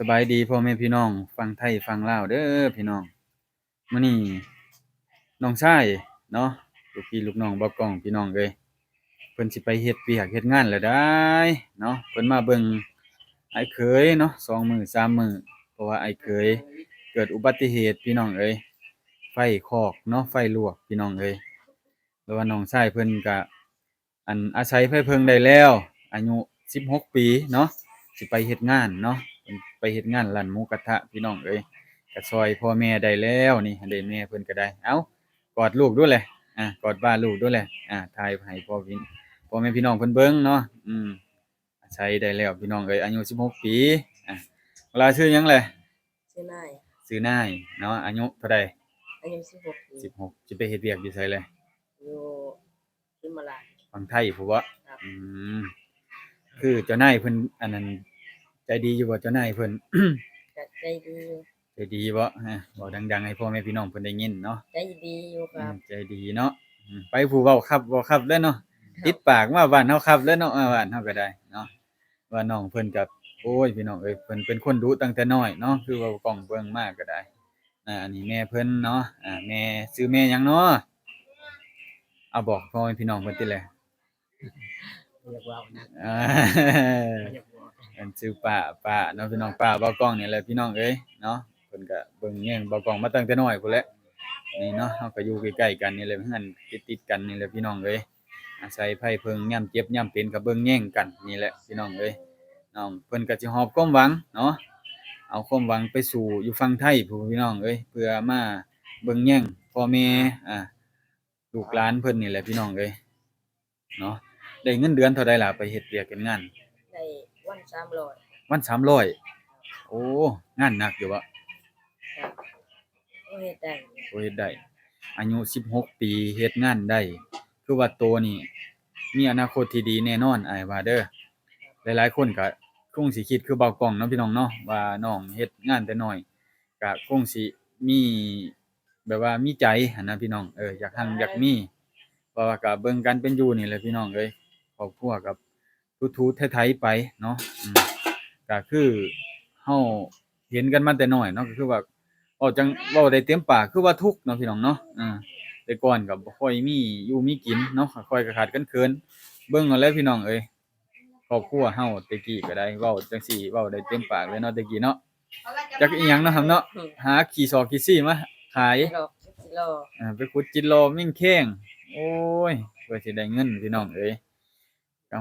ສະບາຍດີພໍ່ແມ່ພີ່ນ້ອງຝັ່ງໄທຝັ່ງລາວເດີພີ່ນ້ອງ. ມື້ນີ້ນ້ອງຊາຍເນາະ ລູກພີ່ລູກນ້ອງບ່າວກ້ອງພີ່ນ້ອງເອີຍ ເພິ່ນຊິໄປເຮັດວຽກເຮັດງານແລ້ວດາຍເນາະ. ເພິ່ນມາເບິ່ງອ້າຍເຂີຍເນາະ ສອງມື້ສາມມື້ ເພາະວ່າອ້າຍເຂີຍເກີດອຸບັດຕິເຫດພີ່ນ້ອງເອີຍ ໄຟຄອກເນາະ ໄຟລວກພີ່ນ້ອງເອີຍ. ແຕ່ວ່ານ້ອງຊາຍເພິ່ນກະ ອັນ ອາໄສໄພເພິ່ງໄດ້ແລ້ວ ອາຍຸສິບຫົກປີເນາະ ຊິໄປເຮັດງານເນາະ ເພິ່ນໄປເຮັດງານຮ້ານໝູກະທະພີ່ນ້ອງເອີຍ. ກະຊ່ອຍພໍ່ແມ່ໄດ້ແລ້ວນີ້ ໄດ້ແມ່ເພິ່ນກະໄດ້. ເອົ້າ ກອດລູກດູແຫຼະ ອາ ກອດບ່າລູກດູແຫຼະ ອາ ຖ່າຍໃຫ້ພໍ່ພີ່ ພໍ່ແມ່ພີ່ນ້ອງເພິ່ນເບິ່ງເນາະ. ອືມ ອາໄສໄດ້ແລ້ວພີ່ນ້ອງເອີຍ ອາຍຸສິບຫົກປີ. ອາ ລາຊື່ຫຍັງແຫຼະ? ຊື່ນາຍ. ຊື່ນາຍເນາະ ອາຍຸເທົ່າໃດ? ອາຍຸສິບຫົກປີ. ສິບຫົກ ຊິໄປເຮັດວຽກຢູ່ໃສແລະ? ຢູ່ເຂມມະລາດ. ຝັ່ງໄທພຸ້ນບໍ? ຄັບ. ອືມ ຄືເຈົ້ານາຍເພິ່ນ ອັນນັ້ນ ໃຈດີຢູ່ບໍ່ເຈົ້ານາຍເພິ່ນ? ກະໃຈດີຢູ່. ໃຈດີບໍ່? ອາ ເວົ້າດັງໆ ໃຫ້ພໍ່ແມ່ພີ່ນ້ອງເພິ່ນໄດ້ຍິນເນາະ. ໃຈດີຢູ່ຄັບ. ອືມ ໃຈດີເນາະ. ອືມ ໄປຜູ້ເວົ້າຄັບ ເວົ້າຄັບເລີຍເນາະ. ຕິດປາກມາບ້ານເຮົາຄັບເລີຍເນາະ ມາບ້ານເຮົາກະໄດ້ເນາະ. ວ່ານ້ອງເພິ່ນກະ ໂອ້ຍ ພີ່ນ້ອງເອີຍ ເພິ່ນເປັນຄົນດຸຕັ້ງແຕ່ນ້ອຍເນາະ ຄືວ່າກ້ອງເບິ່ງມາກະໄດ້. ອາ ອັນນີ້ແມ່ເພິ່ນເນາະ ອາ ແມ່ ຊື່ແມ່ຫຍັງເນາະ? ເອົາ ບອກພໍ່ແມ່ພີ່ນ້ອງເພິ່ນຕິແລະ. ບໍ່ຢາກເວົ້ານະ ອາ ບໍ່ຢາກບອກ. ອັນຊື່ປ້າ ປ້າເນາະ ພີ່ນ້ອງ ປ້າບ່າວກ້ອງນີ້ແຫຼະ ພີ່ນ້ອງເອີຍເນາະ. ເພິ່ນກະເບິ່ງແຍງບ່າວກ້ອງມາຕັ້ງແຕ່ນ້ອຍພຸ້ນແຫຼະ. ນີ້ເນາະ ເຮົາກະຢູ່ໃກ້ໆກັນນີ້ແຫຼະ ເຮືອນຕິດໆກັນນີ້ແຫຼະ ພີ່ນ້ອງເອີຍ. ອາໄສໄພເພິ່ງຍາມເຈັບຍາມເປັນກະເບິ່ງແຍງກັນນີ້ແຫຼະ ພີ່ນ້ອງເອີຍ. ນ້ອງເພິ່ນກະຊິຫອບຄວາມຫວັງເນາະ ເອົາຄວາມຫວັງໄປສູ່ຢູ່ຝັ່ງໄທພຸ້ນ ພີ່ນ້ອງເອີຍ ເພື່ອມາເບິ່ງແຍງພໍ່ແມ່ ອາ ລູກຫຼານເພິ່ນນີ້ແຫຼະ ພີ່ນ້ອງເອີຍເນາະ. ໄດ້ເງິນເດືອນເທົ່າໃດລະ ໄປເຮັດວຽກເຮັດງານ? ໄດ້ວັນສາມຮ້ອຍ. ວັນສາມຮ້ອຍ? ໂອ້ ງານໜັກຢູ່ບໍ? ກະພໍເຮັດໄດ້. ພໍເຮັດໄດ້. ອາຍຸສິບຫົກປີເຮັດງານໄດ້ ຄືວ່າໂຕນີ້ມີອະນາຄົດທີ່ດີແນ່ນອນ ອ້າຍວ່າເດີ. ຫຼາຍໆຄົນກະຄົງຊິຄິດຄືບ່າວກ້ອງເນາະ ພີ່ນ້ອງເນາະ ວ່ານ້ອງເຮັດງານແຕ່ນ້ອຍ ກະຄົງຊິມີ ແບບວ່າມີໃຈຫັ້ນນະພີ່ນ້ອງ ເອີ ຢາກຮັ່ງຢາກມີ ເພາະວ່າກະເບິ່ງການເປັນຢູ່ນີ້ແຫຼະພີ່ນ້ອງເອີຍ ຄອບຄົວກະຖູໆໄຖໆໄປເນາະ. ອືມ ກະຄືເຮົາເຫັນກັນມາແຕ່ນ້ອຍເນາະ ກະຄືວ່າເວົ້າຈັ່ງ ເວົ້າໄດ້ເຕັມປາກ ຄືວ່າທຸກເນາະພີ່ນ້ອງເນາະ. ເອີ ແຕ່ກ່ອນກະບໍ່ຄ່ອຍມີຢູ່ມີກິນເນາະ ຄ່ອຍກະຂາດເຂີນໆ ເບິ່ງເອົາແຫຼະພີ່ນ້ອງເອີຍ. ຄອບຄົວເຮົາແຕ່ກີ້ກະໄດ້ ເວົ້າຈັ່ງຊີ້ ເວົ້າໄດ້ເຕັມປາກເລີຍເນາະ ແຕ່ກີ້ເນາະ. ຈັກອີ່ຫຍັງເນາະ ຫຳເນາະ ຫາຂີ້ຊອກຂີ້ຊີ້ມາຂາຍ ເອີ ໄປຂຸດຈິດລໍ່ເມັ້ງແຄງ. ໂອ້ຍ ເພື່ອຊິໄດ້ເງິນພີ່ນ້ອງເອີຍ ເອີ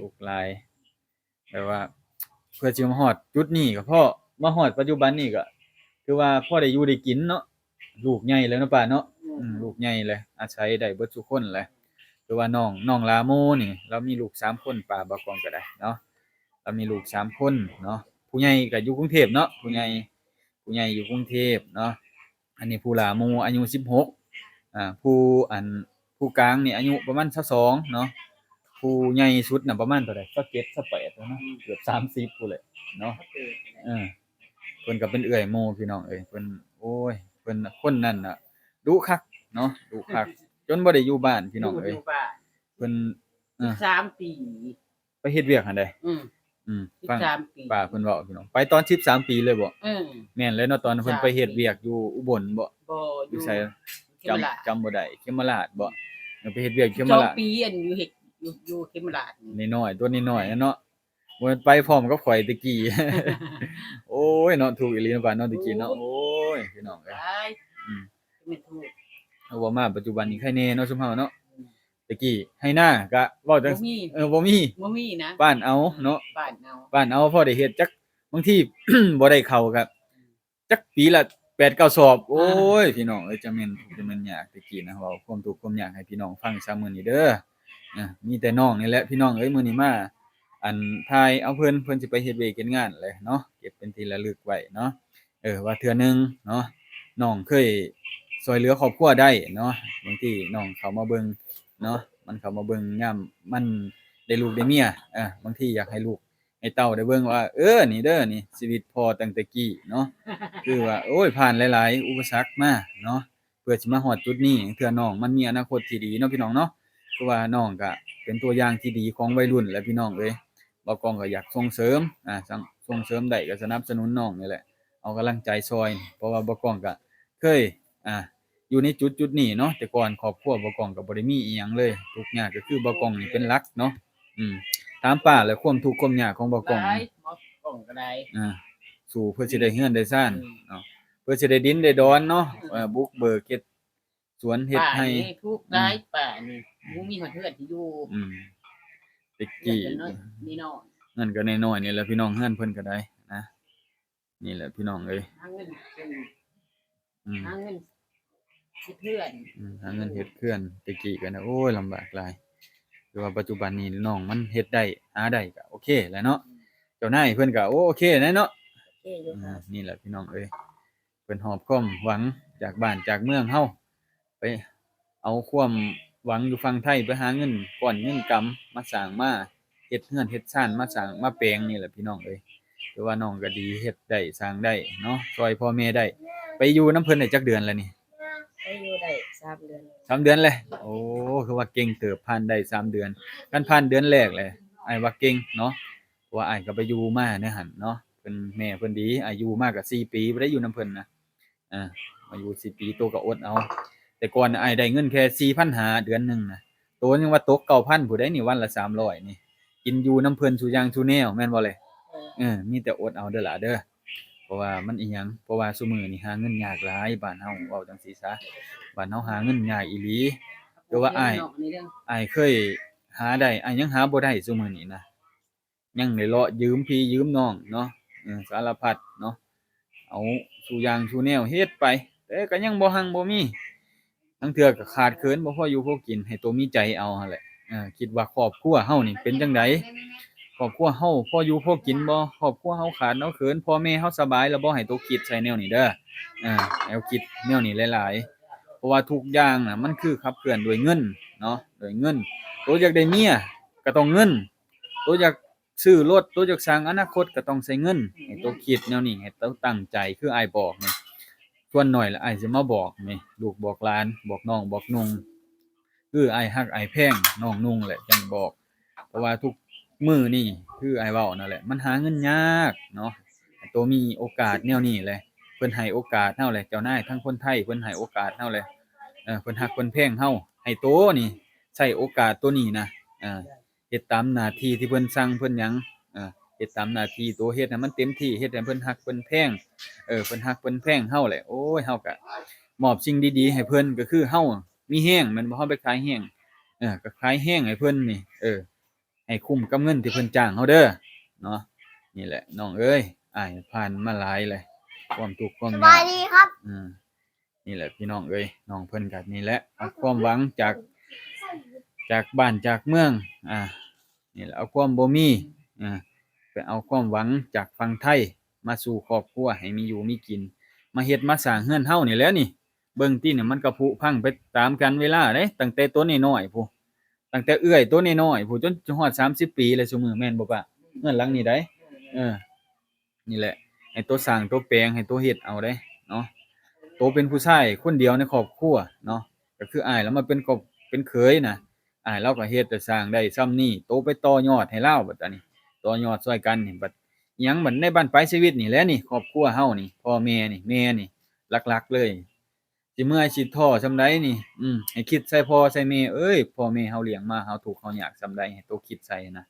ທຸກຫຼາຍ. ແບບວ່າເພື່ອຊິມາຮອດຈຸດນີ້ກະພໍ ມາຮອດປັດຈຸບັນນີ້ກະຖືວ່າພໍໄດ້ຢູ່ໄດ້ກິນເນາະ. ລູກໃຫຍ່ແລ້ວເນາະປ້າເນາະ. ອືມ ອືມ ລູກໃຫຍ່ແລ້ວ ອາໄສໄດ້ເບິດສູ່ຄົນແຫຼະ. ຄືວ່ານ້ອງ ນ້ອງລາໂມນີ້ ລາວມີລູກສາມຄົນ ປ້າບ່າວກ້ອງກະໄດ້ເນາະ ລາວມີລູກສາມຄົນເນາະ. ຜູ້ໃຫຍ່ກະຢູ່ກຸງເທບເນາະ ຜູ້ໃຫຍ່ ຜູ້ໃຫຍ່ຢູ່ກຸງເທບເນາະ. ອັນນີ້ຜູ້ຫຼ້າໝູ່ອາຍຸສິບຫົກ ອາ ຜູ້ ອັນ ຜູ້ກາງນີ້ອາຍຸປະມານຊາວສອງເນາະ. ຜູ້ໃຫຍ່ສຸດນະປະມານເທົ່າໃດ ຊາວເຈັດ ຊາວແປດແລ້ວເນາະ ເກືອບສາມສິບພຸ້ນແຫຼະເນາະ. ເອີ ເພິ່ນກະເປັນເອື້ອຍໝູ່ພີ່ນ້ອງເອີຍ. ເພິ່ນ ໂອ້ຍ ເພິ່ນ ຄົນນັ້ນນະດຸຄັກເນາະ ດຸຄັກ ຈົນບໍ່ໄດ້ຢູ່ບ້ານພີ່ນ້ອງເອີຍ. ເພິ່ນ ເອີ ສາມປີ ໄປເຮັດວຽກຫັ້ນໃດ. ອືມ ອືມ ສິບສາມປີ ຟັງປ້າເພິ່ນເວົ້າພີ່ນ້ອງ ໄປຕອນສິບສາມປີເລີຍບໍ? ເອີ ແມ່ນແລ້ວເນາະ ຕອນເພິ່ນໄປເຮັດວຽກຢູ່ອຸບົນບໍ? ບໍ່ ຢູ່ໃສ? ຈຳ ຈຳບໍ່ໄດ້ ເຂມມະລາດບໍ? ເອີ ໄປເຮັດວຽກເຂມມະລາດ ສອງປີ ອັນ ຢູ່ເຮັດ ຢູ່ ຢູ່ເຂມມະລາດ ນ້ອຍໆ ຕົວນ້ອຍໆເນາະ. ບໍ່ແມ່ນໄປພ້ອມກັບຂ້ອຍແຕ່ກີ້. ໂອ້ຍເນາະ ທຸກອີ່ຫຼີເນາະ ບ້ານເນາະ ແຕ່ກີ້ເນາະ. ໂອ້ຍ ພີ່ນ້ອງເອີຍ ອືມ ແມ່ນທຸກ. ເຮົາເວົ້າມາປັດຈຸບັນນີ້ໄຄແນ່ເນາະ ຊຸມເຮົາເນາະ. ອືມ ແຕ່ກີ້ໄຮ່ນາກະເວົ້າຈັ່ງ ບໍ່ມີ ເອີ ບໍ່ມີ ບໍ່ມີນະ ປ້ານເອົາເນາະ ອືມ ປ້ານເອົາ ປ້ານເອົາ ພໍໄດ້ເຮັດ ຈັກບາງທີບໍ່ໄດ້ເຂົ້າກະ ອືມ ຈັກປີລະແປດເກົ້າສອບ. ໂອ້ຍ ພີ່ນ້ອງເອີຍ ຈະແມ່ນທຸກຈະແມ່ນຍາກ. ແຕ່ກີ້ນະ ເວົ້າຄວາມທຸກຄວາມຍາກໃຫ້ພີ່ນ້ອງຟັງຊະມື້ນີ້ເດີ. ເອີ ມີແຕ່ນ້ອງນີ້ແຫຼະພີ່ນ້ອງເອີຍ ມື້ນີ້ມາ ອັນ ຖ່າຍເອົາເພິ່ນ ເພິ່ນຊິໄປເຮັດວຽກເຮັດງານແຫຼະເນາະ ເກັບເປັນທີ່ລະລຶກໄວ້ເນາະ. ເອີ ວ່າເທື່ອໜຶ່ງເນາະ ນ້ອງເຄີຍຊ່ວຍເຫຼືອຄອບຄົວໄດ້ເນາະ. ບາງທີນ້ອງເຂົ້າມາເບິ່ງເນາະ ມັນເຂົ້າມາເບິ່ງຍາມມັນໄດ້ລູກໄດ້ເມຍ ເອີ ບາງທີຢາກໃຫ້ລູກໃຫ້ເຕົ້າໄດ້ເບິ່ງວ່າ ເອີ ນີ້ເດີ ນີ້ຊີວິດພໍ່ຕັ້ງແຕ່ກີ້ເນາະ ຄືວ່າ ໂອ້ຍ ຜ່ານຫຼາຍໆອຸປະສັກມາເນາະ ເພື່ອຊິມາຮອດຈຸດນີ້. ເທື່ອນ້ອງມັນມີອະນາຄົດທີ່ດີເນາະ ພີ່ນ້ອງເນາະ. ຄືວ່ານ້ອງກະເປັນຕົວຢ່າງທີ່ດີຂອງໄວລຸ້ນແຫຼະ ພີ່ນ້ອງເອີຍ. ບ່າວກ້ອງກະຢາກສົ່ງເສີມ ອາ ສ້າງ ສົ່ງເສີມໄດ້ກໍສະໜັບສະໜູນນ້ອງນີ້ແຫຼະ ເອົາກຳລັງໃຈຊ່ອຍ ເພາະວ່າບ່າວກ້ອງກໍເຄີຍ ອ່າ ຢູ່ໃນຈຸດໆນີ້ເນາະ ແຕ່ກ່ອນຄອບຄົວບ່າວກ້ອງກໍບໍ່ໄດ້ມີອີ່ຫຍັງເລີຍ ທຸກຍາກກໍຄືບ່າວກ້ອງນີ້ເປັນຫຼັກເນາະ. ອືມ ຖາມປ້າແລ້ວ ຄວາມທຸກຄວາມຍາກຂອງບ່າວກ້ອງ ຫຼາຍ ນີ້ ບ່າວກ້ອງກໍໄດ້ ອ່າ ສູ້ເພື່ອຊິໄດ້ເຮືອນໄດ້ຊານ ອືມ ເນາະ ເພື່ອຊິໄດ້ດິນໄດ້ດອນເນາະ ອືມ ເອີ ບຸກເບີກເຮັດສວນເຮັດໄຮ່ ປ້ານີ້ທຸກຫຼາຍ ອືມ ປ້ານີ້ບໍ່ມີຮອດເຮືອນຊິຢູ່ ອືມ ແຕ່ກີ້ ເຮືອນກໍນ້ອຍໆ ເຮືອນກໍນ້ອຍໆນີ້ແຫຼະພີ່ນ້ອງ ເຮືອນເພິ່ນກໍໄດ້ນະ. ນີ້ແຫຼະພີ່ນ້ອງເອີຍ ຫາເງິນເປັນ ອືມ ຫາເງິນເຮັດເຮືອນ ອືມ ຫາເງິນເຮັດເຮືອນ ແຕ່ກີ້ກໍນະ ໂອ້ຍ ລຳບາກຫຼາຍ ແຕ່ວ່າປັດຈຸບັນນີ້ນ້ອງມັນເຮັດໄດ້ ຫາໄດ້ກໍໂອເຄແຫຼະເນາະ ອືມ ເຈົ້ານາຍເພິ່ນກໍໂອເຄແຫຼະເນາະ ໂອເຄຢູ່ ອ່າ ນີ້ແຫຼະພີ່ນ້ອງເອີຍ ເພິ່ນຮອບຄວາມຫວັງຈາກບ້ານຈາກເມືອງເຮົາ ໄປເອົາຄວາມຫວັງຢູ່ຝັ່ງໄທ ໄປຫາເງິນກ້ອນເງິນກຳມາສ້າງ ມາເຮັດເຮືອນເຮັດຊານ ມາສ້າງມາແປງນີ້ແຫຼະພີ່ນ້ອງເອີຍ ຖືວ່ານ້ອງກໍດີ ເຮັດໄດ້ສ້າງໄດ້ເນາະ ຊ່ອຍພໍ່ແມ່ໄດ້. ໄປຢູ່ນຳເພິ່ນໄດ້ຈັກເດືອນແລ້ວນີ້? ໄປຢູ່ໄດ້ສາມເດືອນ ສາມເດືອນແລ້ວ ໂອ້ ຄືວ່າເກັ່ງເຕີບ ຜ່ານໄດ້ສາມເດືອນ ຄັນຜ່ານເດືອນແລກແຫຼະ ອ້າຍວ່າເກັ່ງເນາະ ເພາະວ່າອ້າຍກໍໄປຢູ່ມາແນວຫັ້ນເນາະ ເພິ່ນ ແມ່ເພິ່ນດີ ອາ ຢູ່ມາກໍສີ່ປີ ບໍ່ໄດ້ຢູ່ນຳເພິ່ນນະ ອ່າ ມາຢູ່ສີ່ປີ ໂຕກໍອົດເອົາ ແຕ່ກ່ອນອ້າຍໄດ້ເງິນແຄ່ສີ່ພັນຫ້າເດືອນໜຶ່ງນະ ໂຕຍັງວ່າຕົກເກົ້າພັນພຸ້ນໃດ໋ນີ້ ວັນລະສາມຮ້ອຍນີ້ ກິນຢູ່ນຳເພິ່ນສູ່ຢ່າງສູ່ແນວ ແມ່ນບໍ່ແລະ? ເອີ ເອີ ມີແຕ່ອົດເອົາເດີຫຼ້າເດີ ເພາະວ່າມັນອີ່ຫຍັງ ເພາະວ່າຊຸມື້ນີ້ຫາເງິນຍາກຫຼາຍ ບ້ານເຮົາເວົ້າຈັ່ງຊີ້ຊະ ບ້ານເຮົາຫາເງິນຍາກອີ່ຫຼີ ແຕ່ວ່າອ້າຍ ອ້າຍເຄີຍຫາໄດ້ ອ້າຍຍັງຫາບໍ່ໄດ້ຊຸມື້ນີ້ນະ ຍັງໄດ້ເລາະຢືມພີ່ຢືມນ້ອງເນາະ ເອີ ສາລະພັດເນາະ ເອົາສູ່ຢ່າງສູ່ແນວເຮັດໄປ ແຕ່ກໍຍັງບໍ່ຮັ່ງບໍ່ມີ ລາງເທື່ອກໍຂາດເຂີນ ບໍ່ພໍຢູ່ພໍກິນ ໃຫ້ໂຕມີໃຈເອົາຫັ້ນແຫຼະ ເອີ ຄິດວ່າຄອບຄົວເຮົານີ້ເປັນຈັ່ງໃດ? ຄອບຄົວເຮົາພໍຢູ່ພໍກິນບໍ່? ຄອບຄົວເຮົາຂາດເຮົາເຂີນ ພໍ່ແມ່ເຮົາສະບາຍແລ້ວບໍ່? ໃຫ້ໂຕຄິດໃສ່ແນວນີ້ເດີ ເອີ ໃຫ້ເຮົາຄິດແນວນີ້ຫຼາຍໆ ເພາະວ່າທຸກຢ່າງນະ ມັນຄືຂັບເຄື່ອນດ້ວຍເງິນເນາະ ດ້ວຍເງິນ ໂຕຢາກໄດ້ເມຍກໍຕ້ອງເງິນ ໂຕຢາກ ຊື້ລົດ ໂຕຢາກສ້າງອະນາຄົດກໍຕ້ອງໃຊ້ເງິນ ໃຫ້ໂຕຄິດແນວນີ້ ໃຫ້ໂຕຕັ້ງໃຈ ຄືອ້າຍບອກນີ້ ສ່ວນໜ້ອຍລະອ້າຍຊິມາບອກນີ້ ລູກບອກຫຼານ ບອກນ້ອງບອກນຸ່ງ ຄືອ້າຍຮັກອ້າຍແພງນ້ອງນຸ່ງແຫຼະ ຈັ່ງບອກ ເພາະວ່າທຸກມື້ນີ້ ຄືອ້າຍເວົ້ານັ້ນແຫຼະ ມັນຫາເງິນຍາກເນາະ ໃຫ້ໂຕມີໂອກາດແນວນີ້ແຫຼະ ເພິ່ນໃຫ້ໂອກາດເຮົາແຫຼະ ເຈົ້ານາຍທັງຄົນໄທ ເພິ່ນໃຫ້ໂອກາດເຮົາແຫຼະ ເອີ ເພິ່ນຮັກເພິ່ນແພງເຮົາ ໃຫ້ໂຕນີ້ໃຊ້ໂອກາດໂຕນີ້ນະ ເອີ ເຮັດຕາມໜ້າທີ່ທີ່ເພິ່ນສັ່ງເພິ່ນຫຍັງ ເອີ ເຮັດຕາມໜ້າທີ່ ໂຕເຮັດໃຫ້ມັນເຕັມທີ່ ເຮັດໃຫ້ເພິ່ນຮັກເພິ່ນແພງ ເອີ ເພິ່ນຮັກເພິ່ນແພງເຮົາແຫຼະ ໂອ້ຍ ເຮົາກະມອບສິ່ງດີໆໃຫ້ເພິ່ນ ກໍຄືເຮົາມີແຮງແມ່ນບໍ່ ເຮົາໄປຂາຍແຮງ ເອີ ກໍຂາຍແຮງໃຫ້ເພິ່ນນີ້ ເອີ ໃຫ້ຄຸ້ມກັບເງິນທີ່ເພິ່ນຈ້າງເຮົາເດີເນາະ ນີ້ແຫຼະນ້ອງເອີຍ ອ້າຍຜ່ານມາຫຼາຍແຫຼະ ຄວາມທຸກຄວາມຍາກ ສະບາຍດີຄັບ ເອີ ນີ້ແຫຼະພີ່ນ້ອງເອີຍ ນ້ອງເພິ່ນກໍນີ້ແຫຼະ ເອົາຄວາມຫວັງຈາກ ຈາກບ້ານຈາກເມືອງ ອ່າ ນີ້ແຫຼະ ເອົາຄວາມບໍ່ມີ ອ່າ ໄປເອົາຄວາມຫວັງຈາກຝັ່ງໄທມາສູ່ຄອບຄົວໃຫ້ມີຢູ່ມີກິນ ມາເຮັດມາສ້າງເຮືອນເຮົານີ້ແຫຼະນີ້ ເບິ່ງຕິນີ້ ມັນກໍຜຸພັງໄປຕາມການເວລາເດ້ ຕັ້ງແຕ່ໂຕນ້ອຍໆພຸ້ນ ຕັ້ງແຕ່ເອື້ອຍໂຕນ້ອຍໆພຸ້ນ ຈົນຮອດສາມສິບປີແລ້ວຊຸມື້ ແມ່ນບໍ່ປ້າ? ເຮືອນຫຼັງນີ້ໃດ ເອີ ນີ້ແຫຼະ ໃຫ້ໂຕສ້າງໂຕແປງ ໃຫ້ໂຕເຮັດເອົາເດ້ເນາະ ໂຕເປັນຜູ້ຊາຍຄົນດຽວໃນຄອບຄົວເນາະ ກໍຄືອ້າຍລະມາເປັນຄອບ ເປັນເຂີຍນະ ອ້າຍລາວກໍເຮັດໄດ້ສ້າງໄດ້ຊ່ຳນີ້ ໂຕໄປຕໍ່ຍອດໃຫ້ລາວ ບັດອັນນີ້ຕໍ່ຍອດຊ່ອຍກັນນີ້ ບັດຫຍັງ ບັດໃນບັ້ນປາຍຊີວິດນີ້ແຫຼະນີ້ ຄອບຄົວເຮົານີ້ ພໍ່ແມ່ນີ້ ແມ່ນີ້ ຫຼັກໆເລີຍ ຊິເມື່ອຍຊິທໍ້ຊ່ຳໃດນີ້ ອືມ ໃຫ້ຄິດໃສ່ພໍ່ໃສ່ແມ່ ເອີຍ ພໍ່ແມ່ເຮົາລ້ຽງມາ ເຮົາທຸກເຮົາຍາກຊ່ຳໃດ ໃຫ້ໂຕຄິດໃສ່ນະ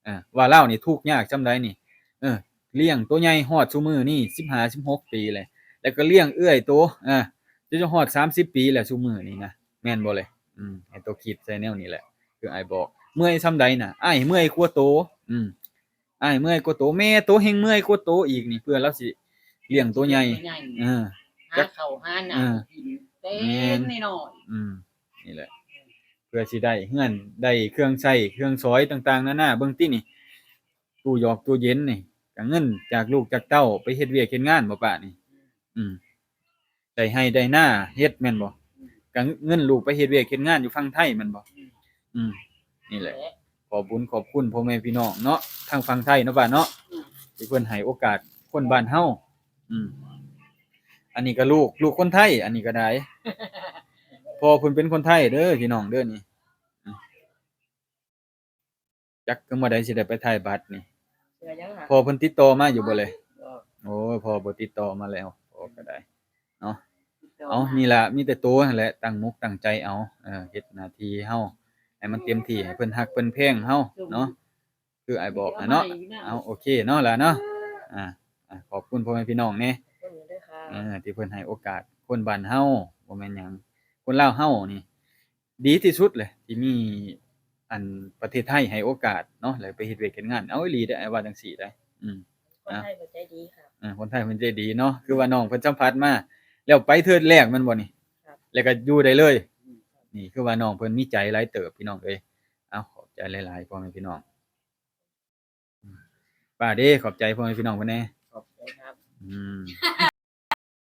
ເອີ ວ່າລາວນີ້ທຸກຍາກຊ່ຳໃດນີ້ ເອີ ລ້ຽງໂຕໃຫຍ່ຮອດຊຸມື້ນີ້ສິບຫ້າສິບຫົກປີແລ້ວ ແລ້ວກໍລ້ຽງເອື້ອຍໂຕ ເອີ ຈົນຮອດສາມສິບປີແລ້ວຊຸມື້ນີ້ນະ ແມ່ນບໍ່ເລີຍ? ອືມ ໃຫ້ໂຕຄິດໃສ່ແນວນີ້ແຫຼະ ຄືອ້າຍບອກ ເມື່ອຍຊ່ຳໃດນະ ອ້າຍເມື່ອຍກວ່າໂຕ ອືມ ອ້າຍເມື່ອຍກວ່າໂຕ ແມ່ໂຕແຮ່ງເມື່ອຍກວ່າໂຕອີກນີ້ ເພື່ອລາວຊິລ້ຽງໂຕໃຫຍ່ ລ້ຽງໂຕໃຫຍ່ ເອີ ຫາເຂົ້າຫານ້ຳ ເອີ ກິນແຕ່ ແມ່ນ ນ້ອຍໆ ອືມ ນີ້ແຫຼະ ເພື່ອຊິໄດ້ເຮືອນ ໄດ້ເຄື່ອງໃຊ້ເຄື່ອງສອຍຕ່າງໆນານາ ເບິ່ງຕິນີ້ ຕູ້ຫຍອກຕູ້ເຢັນນີ້ ກໍເງິນຈາກລູກຈາກເຕົ້າໄປເຮັດວຽກເຮັດງານບໍ່ປ້ານີ້ ອືມ ໄດ້ໄຮ່ໄດ້ນາເຮັດແມ່ນບໍ່? ກໍເງິນລູກໄປເຮັດວຽກເຮັດງານຢູ່ຝັ່ງໄທແມ່ນບໍ່? ອືມ ນີ້ແຫຼະ ຂອບບຸນຂອບຄຸນພໍ່ແມ່ພີ່ນ້ອງເນາະ ທາງຝັ່ງໄທເນາະປ້າເນາະ ອືມ ທີ່ເພິ່ນໃຫ້ໂອກາດຄົນບ້ານເຮົາ ອືມ ອັນນີ້ກໍລູກ ລູກຄົນໄທ ອັນນີ້ກໍໄດ້ ພໍ່ເພິ່ນເປັນຄົນໄທເດີພີ່ນ້ອງເດີນີ້ ອືມ ຈັກຄືມື້ໃດຊິໄດ້ໄປຖ່າຍບັດນີ້ ເທື່ອຍັງຫາ ພໍ່ເພິ່ນຕິດຕໍ່ມາຢູ່ບໍ່ເລີຍ? ບໍ່ ໂອ້ຍ ພໍ່ບໍ່ຕິດຕໍ່ມາແລ້ວ ພໍ່ກໍໄດ້ເນາະ. ຕິດຕໍ່ ເອົາ ມາ ນີ້ລະ ມີແຕ່ໂຕຫັ້ນແຫຼະ ຕັ້ງມຸກຕັ້ງໃຈເອົາ ເອີ ເຮັດໜ້າທີ່ເຮົາໃຫ້ມັນເຕັມທີ່ ໃຫ້ເພິ່ນຮັກເພິ່ນແພງເຮົາເນາະ ຄືອ້າຍບອກຫັ້ນເນາະ. ເອົາ ໂອເຄເນາະຫຼາເນາະ ອ່າ ອ່າ ຂອບຄຸນພໍ່ແມ່ພີ່ນ້ອງແດ່ ຂອບຄຸນເດີຄ່ະ ເອີ ທີ່ເພິ່ນໃຫ້ໂອກາດຄົນບ້ານເຮົາ ບໍ່ແມ່ນຫຍັງ ຄົນລາວເຮົານີ້ ດີທີ່ສຸດເລີຍ ທີ່ມີ ອັນ ປະເທດໄທໃຫ້ໂອກາດເນາະ ແລ້ວໄປເຮັດວຽກເຮັດງານ. ເອົາ ອີ່ຫຼີເດ້ ອ້າຍວ່າຈັ່ງຊີ້ເດ້. ອືມ ຄົນໄທເພິ່ນໃຈດີຄ່ະ ເອີ ຄົນໄທເພິ່ນໃຈດີເນາະ ຄືວ່ານ້ອງເພິ່ນສຳຜັດມາ ແລ້ວໄປເທື່ອແລກແມ່ນບໍ່ນີ້? ແລ້ວກໍຢູ່ໄດ້ເລີຍ. ອືມ ນີ້ຄືວ່ານ້ອງເພິ່ນມີໃຈຫຼາຍເຕີບ ພີ່ນ້ອງເອີຍ. ເອົາ ຂອບໃຈຫຼາຍໆ ພໍ່ແມ່ພີ່ນ້ອງ. ປ້າເດ້ ຂອບໃຈພໍ່ແມ່ພີ່ນ້ອງເພິ່ນແດ່. ຂອບໃຈຄັບ ອືມ.